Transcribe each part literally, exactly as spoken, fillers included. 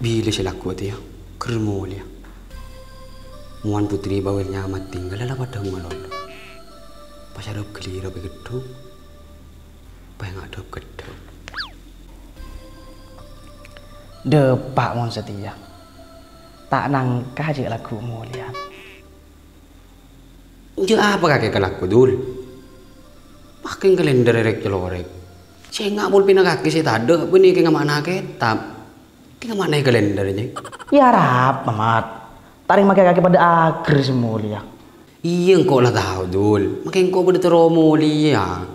Bilâ sè lagghu' tèya, ghâr molèya. Mon Putri Bawel Nyamat Tinggal la padâ malolo. Pas arep ghâlira pègheddhung, pas ngadhep gheddhung. Dâpa' mon satèya. Ta' nangka jhâ' lagghu' molèyan. Jhâ' apa kakè kalagghu', Dul? Pakèng kalèndher èrèk-calorèk. Sènga' pulpènna kakè sè tadâ' bânnè kèng ma'na kètab. Kèng ma'na kalèndher, Jeng. Yâ, arapa, Mat? Ta' rèng makè kakè padâ aghâr sè molèya. Iyâ, engko' la tao, Dul. Makè engko' padâ terro molèya.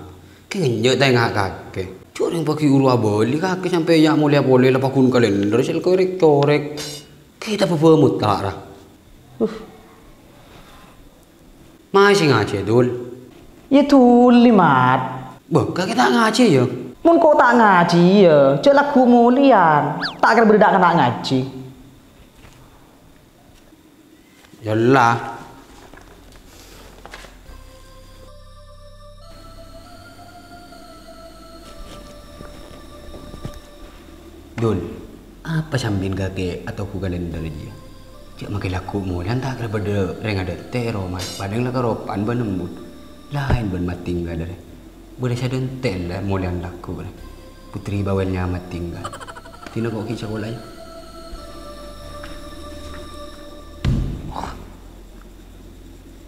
Kèng enjâ' ta' enga' kakè. Jhâ' rèng paghi' ghuru abâli kakè sampè' yâ molèya polè la paghun kalèndher sè èlko èrèk-corèk. Kètab bâbâ mutlak, ra. Uh. Maè sè ngajhi, Dul? Yâ dhuli, Mat. Bâ, kakè ta' ngajhi, yâ? Mon ko' ta' ngajhi, yâ, jhâ' lagghu' molèyan. Ta' kèra bâdâ dâ'-kana' ngajhi. Yâ la. Dul, apa sampèyan kakè atoghu kalèndher jiyâ? Jhâ' makè lagghu' molèyan ta' kèra bâdâ rèng adântè' roma, padâ la karopa'an bân embun. Laèn bân Mat Tinggal rè. Bâlâ sadânte' la molèyan lagghu' rè. Putri Bawel Nyamat Tinggal. Dina ko' ghi' sakola, yâ.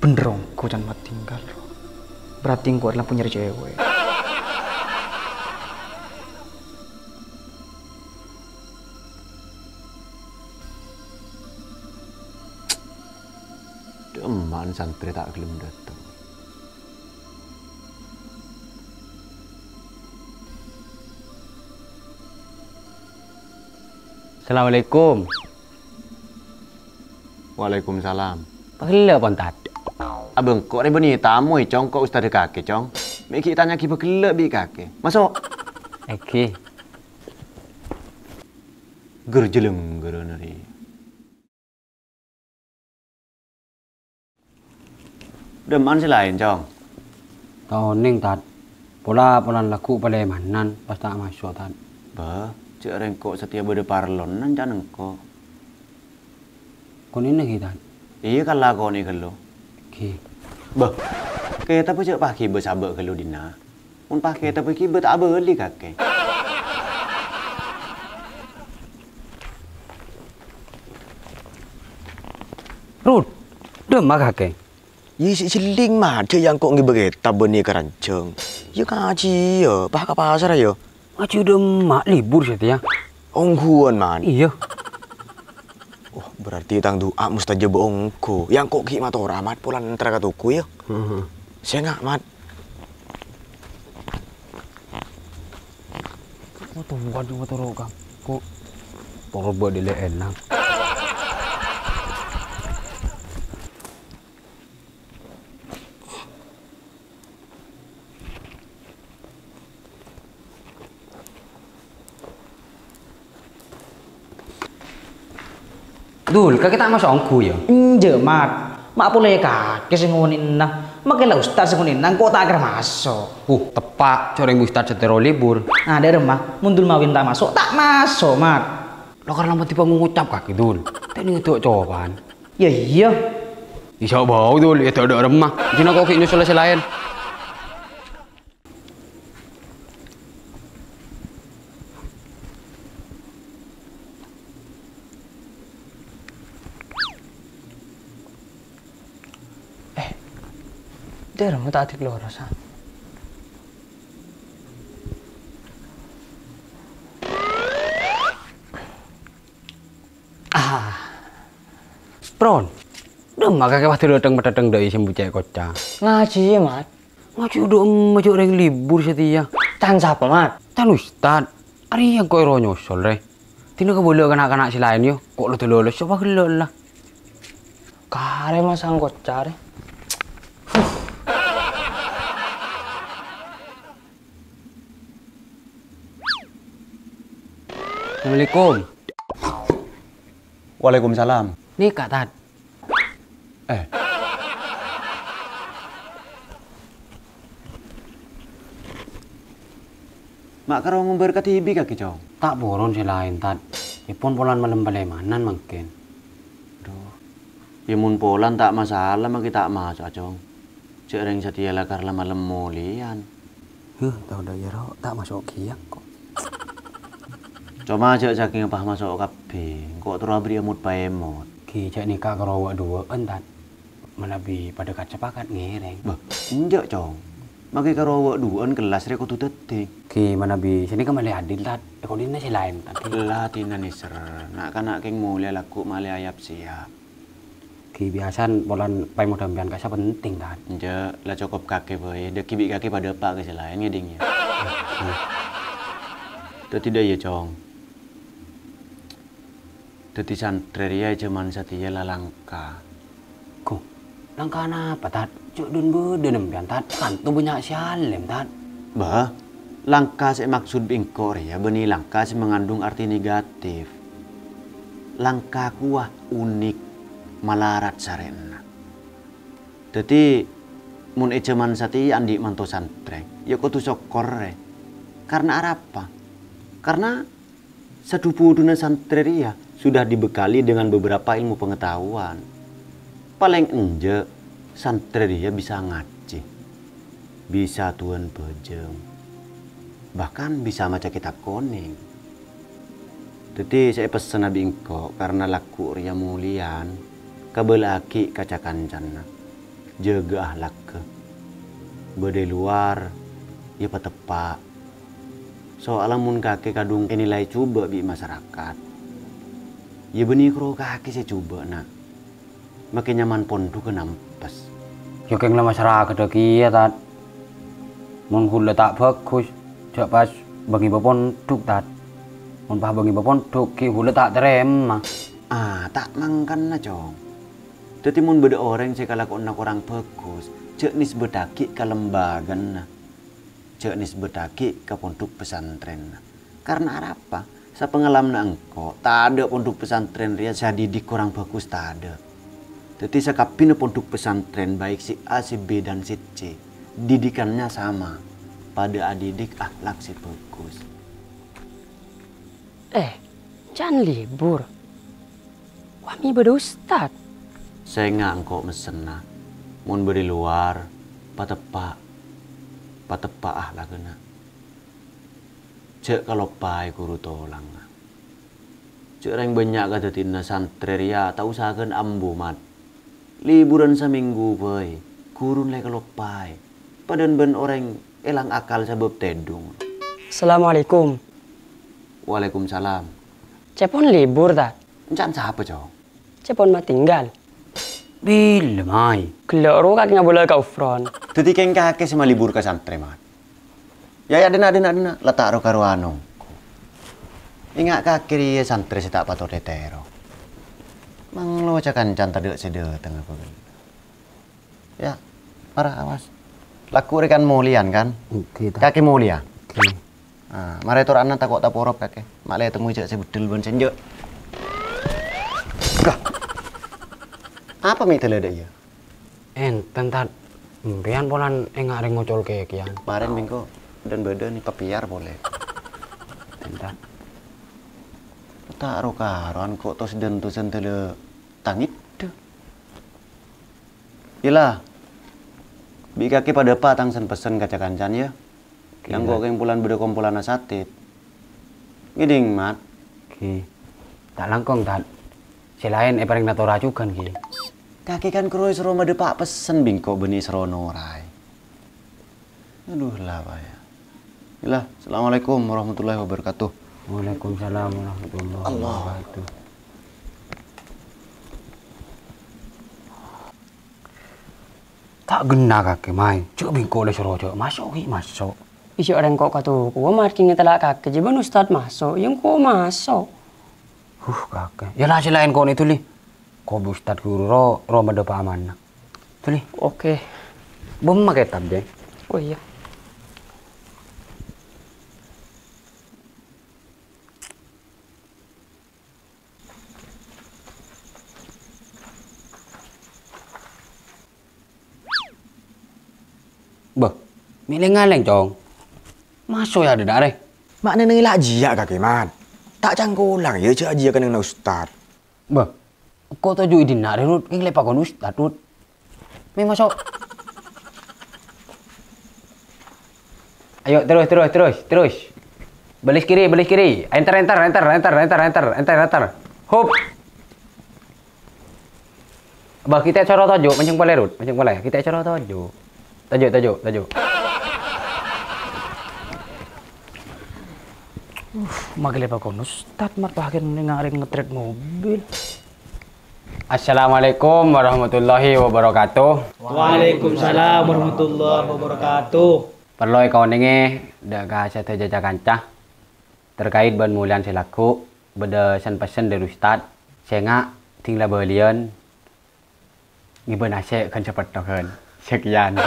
Bhender ongghu can Mat Tinggal. Berarti engko' adalah punya cewek. Dâ'emma'a santrè ta' ghellem dâteng. Assalamualaikum. Waalaikumsalam. Pagella pon, Tad? Abâ' engko' rè bânnè tamoy, Cong, ko' ustadda kakè, Cong. Mè' ghi' tanya'aghi pagella bi' kakè. Maso'. Èngghi. Ger jeleng gerana rè. Dâ'emma'an sè laèn, Cong? Ta' onèng, Tad. Pola-polan lagghu' palèmanan pas ta' maso', Tad. Bâ, jhâ' rèng ko' satèya bâdâ parlona can engko'. Konè'na ghi, Tad? Iyâ, kala konè' ghâllu. Ghi. Bâ, kètabbhâ jhâ' paghi bâ-sabâ' ghâllu dinna'. Mon paghi ta' paghi bâ ta' abâli kakè. Rut, dâ'emma kakè? Yâ, sè jelling, Mat, jhâ' yâ engko' ngibâ kètab bânnè ka ranjhâng. Yâ, ngajhi, yâ, pas ka pasar, yâ. Ngajhi dâ'emma, libur satèya. Ongghuwân, Mat. Iyâ. Wah, berarti tang du'a mustajab ongghu. Yâ, engko' ghi' matora, Mat, pola entar ka toko, yâ. Heeh. Sènga', Mat. Wah, tunggu, tunggu, turu, Kang. Kok toro' bâdâ lè' enang. Dul, kakè ta' maso' ongghu, yâ? Enjâ', Mat. Ma' polè kakè sè ngonè'na. Makè la ustad sè ngonè'na, engko' ta' kèra maso'. Uh, teppa', jhâ' rèng ustad sè tèro libur. Nah, dâ'remma, mon Dul Mawin ta' maso', ta' maso', Mat. Lo' karna mati pangucap kakè, Dul. Tènè ngedok coban. Yâ, iyâ. Bisa bâu, Dul, yâ, dâ'-, dâ'remma. Dina ko' ghi' nyosol sè laèn. Eh, dâ'remma ta' adik loro, Sa? Ah. Pron. Dâ'emma kakè pas dâteng-madâteng dâ'i sè mbucè' koca. Ngajhi, yâ, Mat. Ngajhi dâ'emma jhâ' rèng libur satèya. Can sapa, Mat? Can ustad. Arèya engko' èro nyosol, rè. Dina kabâlâ ka na'-kana' sè laèn, yâ. Ko' lo-, dâlâ-, lo-, sapa ghellâ' la. Karè masang koca, rè. Assalamualaikum. Waalaikumsalam. Nèka, Tad. Eh. Ma' karo ngombâr kadhibi' kakè, Cong? Ta' poron sè laèn, Tad. Èpon polana malem palèmanan mangkèn. Duh. Yâ, mon polana ta' masalah, maghi ta' maso'a, Cong. Jhâ' rèng satèya lakar la malem molèyan. Huh, tao dâ' iyâ, Ro, ta' maso' kèya, ko'. Coma jhâ' sakènga pas maso' kabbhi, engko' terro aberri' èmot-paèmot. Ghi jhâ' nèka karo wâ'-duwâ'ân, Tad. Manabi padâ kasapakat ngèrèng. Bâh, enjâ', Cong. Maghi karo wâ'-duwâ'ân kellas rè kodhu dhâddhi. Ghi manabi sanèka malè adil, Tad. Èkoddhina sè laèn, Tad. La dinah nèser, na'-kana' kèng molèya lagghu' malè ayap sèyap. Ghi biyasana polana paèmot sampèyan ka'issa' penting, Tad. Enjâ', la cokop kakè bhâi. Dhâggi' bi' kakè padâ pa' ka sè laèn, ngèdhing, yâ. Dhâddhi dâ' iyâ, Cong. Dhâddhi santrè rèya è jhâman satèya la langka. Ko, langka napa, Tad? Jhâ' dhun-bhudhun sampèyan, Tad. Tanto bânnya' sè alèm, Tad. Bâh, langka sè èmaksod bi' engko' rèya bânnè langka sè mangandung artè negatif. Langka kowa unik, malarat sarè'na. Dhâddhi, mon è jhâman satèya andi' manto santrè, yâ kodhu sokkorè. Karna arapa? Karna Sadhu-budhuna santrè rèya sudah dibekali dengan beberapa ilmu pengetahuan. Palèng enjâ', santrè rèya bisa ngajhi, bisa du'an bhâjâng, bahkan bisa maca kètab konèng. Dhâddhi, sè èpessèna bi' engko' karna lagghu' rèya molèyan, kabâlâ'aghi ka ca-kancana, jâgâ ahlakka. Bâdâ è lowar, yâ pateppa'. Soalla mon kakè kadhung ènilai jhubâ' bi' masarakat, yâ bânnè karo kakè sè jhubâ', Na'. Makè nyaman pondhugghâ nampes. Yâ kèng la masarakat kèya, Tad. Mon ghulâ ta' bhâghus, jhâ' pas bângèbâ pondhuk, Tad. Mon pas bângèbâ pondhuk, ghi' ghulâ ta' tarèma. Ah, ta' mangkana, Cong. Dhâddhi, mon bâdâ orèng sè kalakowanna korang bhâghus, jhâ' nisbâttaghi ka lembâgana. Jhâ' nisbâttaghi ka pondhuk pesantrenna. Karna arapa? Sapangalamana engko', tadâ' pondhuk pesantren rèya sè adidik korang bhâghus, tadâ'. Dhâddhi, sakabbhiyânna pondhuk pesantren, baik sè A, sè B, dan sè C, didikannya sama, padâ adidik akhlak sè bhâghus. Eh, can libur. Wah, mè' bâdâ ustad. Sènga' engko' messenna. Mon bâdâ è lowar, pateppa'. Pateppa' ahlakna. Jhâ' kaloppaè ghuru tolangnga. Jhâ' rèng bânnya' kadhâddhiyânna santrè rèya ta' osa ghân ambu, Mat. Liburan samènggu bhâi, ghuruna la èkaloppaè. Padâna bân orèng èlang akal sabâb tèdung. Assalamualaikum. Waalaikumsalam. Cè' pon libur, ta? Ènca'na sapa, Cong? Cè' pon matinggal. Bilâ, Mai? Ghellâ' rowa kakè ngabâlâ ka Ufron. Dhâddhi kèng kakè sè malibur ka santrè, Mat. Yâ, yâ, dhinna', dhinna', dhinna'. La ta' ro-karowan ongghu. Ènga' kakè rèya santrè sè ta' patot ètèro. Manglo ca-kancana tadâ' sè dâteng apa ghellâ'. Yâ, para awas. Lagghu' rè kan molèyan, kan? Oke, ta. Kakè molèya. Oke. Ah, marè tora'na tako' taporop kakè. Ma' la ètemmo jhâ' sè beddhel bân sè enjâ'. Ghâh. Apa mè' dâlâ dâ' iyâ? Enten, Tad. Empèyan polana ènga' rèng ngocol kèkèyan. Marèn mèngko dâ' bâdâ nè pèpèyar polè. Enten, Tad. Ta' ro-karowan ko' tos-dântosan dâlâ tang èdhâ. Iyâ la. Bi' kakè padâ pa' tang sen-pessen ka ca-kancana, yâ. Ghi, Yan kok Tad. Kèng polana bâdâ kompolanna satèt. Ngèdhing, Mat. Ghi. Ta' langkong, Tad. Sè laèn èparèngana tora jhughân, ghi. Kakè kan karo èsoro madâpa' pessen bengko bânnè èsoro noraè. Adhu, la, Pa', yâ. Iyâ la, assalamualaikum warahmatullahi wabarakatuh. Waalaikumsalam warahmatullahi Allah. Wabarakatuh. Ta' ghenna kakè, Mai. Jhâ' bengko la èsoro jhâ' maso', ghi maso'. Iyâ, rèng ko' katokowa markè ngatella' kakè, jhâ' bân ustad maso', yâ engko' maso'. Huh, kakè. Yâ la, sè laèn ko' nè dhuli. Ko' bi' ustad ghuru ro, ro madâpa' amanna. Dhuli. Oke. Bâmma kètab, Jè. Oh, iyâ. Bâh, mè' lèng-ngalèng, Cong. Maso' yâ dâ' arè. Ma' nèng-nèng la jiyâ kakè, Mat. Ta' cangkolang, yâ, jâ'-ajiyâ kennengnganna Ustad. Bâh, engko' toju' è dinna' rè, Rut. Kè lè' pakon Ustad, Rut. Mè' maso'. Ayo, terus, terus, terus, terus. Baris kiri, baris kiri. Enter, enter, enter. Hop. Bâh, kita' soro toju', mancèng polè, Rut. Mancèng polè. Kita' soro toju'. Toju', toju', toju'. Uf, makkè lè' pakon Ustad, mar pagghun nèng arèng ngetrèt mobil. Assalamualaikum warahmatullahi wabarakatuh. Waalaikumsalam warahmatullahi wabarakatuh. Parlo èkaonèngè dâ' ka sadhâjâ ca-kanca terkait bân molèyan sè lagghu', bâdâ sen-pessen dâri Ustad. Sènga' ding la bâliyân ngibâ nasè' ghân sapetto ghân. Sekian.